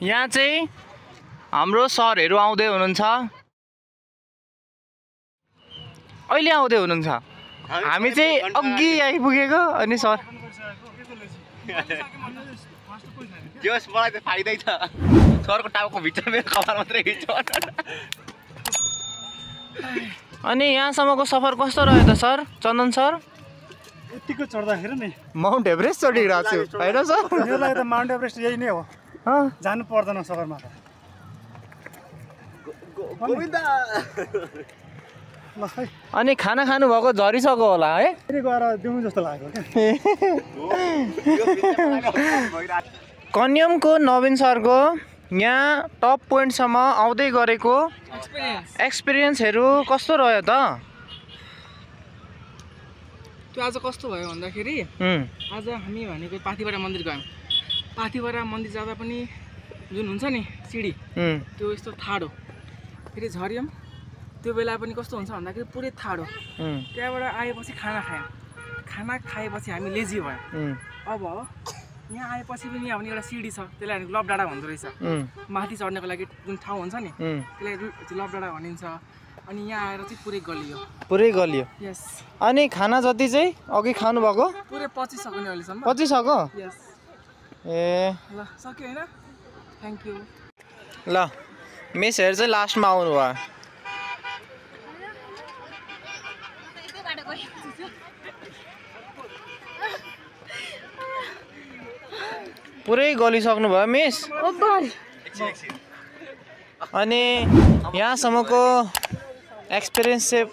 यहाँ चाहिँ हाम्रो सरहरू आउँदै हुनुहुन्छ अहिले आउँदै हुनुहुन्छ हामी चाहिँ अघि आइपुगेको अनि सर जस मलाई त फाइदै छ सरको टाउको भित्र मेरो कपाल मात्रै भित्र अनि यहाँसम्मको सफर कस्तो रह्यो त सर चन्दन सर यतिको चढ्दाखेरि नि माउन्ट एभरेस्ट चढिरहेको छु होइन सर मेरो लागि त माउन्ट एभरेस्ट यही नै हो जानु पर्दैन सगरमाथा अनि खाना खानुभएको झरिसक्यो होला है फेरि गएर दिउँ जस्तो लाग्यो कन्यमको नवीन सरको यहाँ टप पोइन्टसम्म आउँदै गरेको एक्सपिरियन्सहरू कस्तो रह्यो त त्यो आज कस्तो भयो भन्दाखेरि आज हामी भनेको पाथिभरा मन्दिर गयौँ पाथिभरा मन्दिर जाँदा पनि जुन हुन्छ नि सिडी त्यो यस्तो ठाडो फेरि झर्यौँ त्यो बेला पनि कस्तो हुन्छ भन्दाखेरि पुरै ठाडो त्यहाँबाट आएपछि खाना खायौँ खाना खाएपछि हामी लेजी भयौँ अब यहाँ आएपछि पनि यहाँ भने एउटा सिडी छ त्यसलाई हामी लभ डाँडा भन्दो रहेछ माथि चढ्नको लागि जुन ठाउँ हुन्छ नि त्यसलाई लभ डाँडा भनिन्छ अनि यहाँ आएर चाहिँ पुरै गलियो यस अनि खाना जति चाहिँ अघि खानुभएको पुरै पचिसक्यो नि अहिलेसम्म पचिसक्यो यस ए ल सक्यो होइन थ्याङ्क यू ल मिसहरू चाहिँ लास्टमा आउनुभयो पुरै गलिसक्नु भयो मिस अनि यहाँसम्मको एक्सपिरियन्स चाहिँ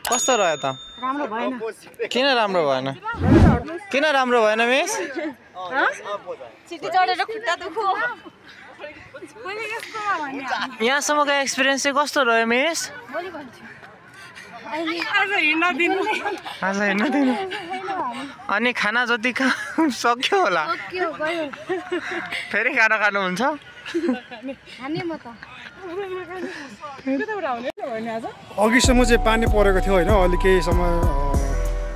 कस्तो रह्यो त राम्रो भएन किन राम्रो भएन किन राम्रो भएन मिस सिटी चढेर खुट्टा दुख्यो यहाँसम्मको एक्सपिरियन्स चाहिँ कस्तो रह्यो मिस आज हेर्न दिनु अनि खाना जति सक्यो होला फेरि खाना खानुहुन्छ अघिसम्म चाहिँ पानी परेको थियो होइन अलि केही समय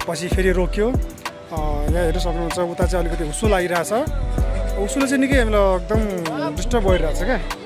पछि फेरि रोक्यो यहाँ हेर्नु सक्नुहुन्छ उता चाहिँ अलिकति हुस्सो लागिरहेछ हुस्सोले चाहिँ निकै हामीलाई एकदम डिस्टर्ब भइरहेछ क्या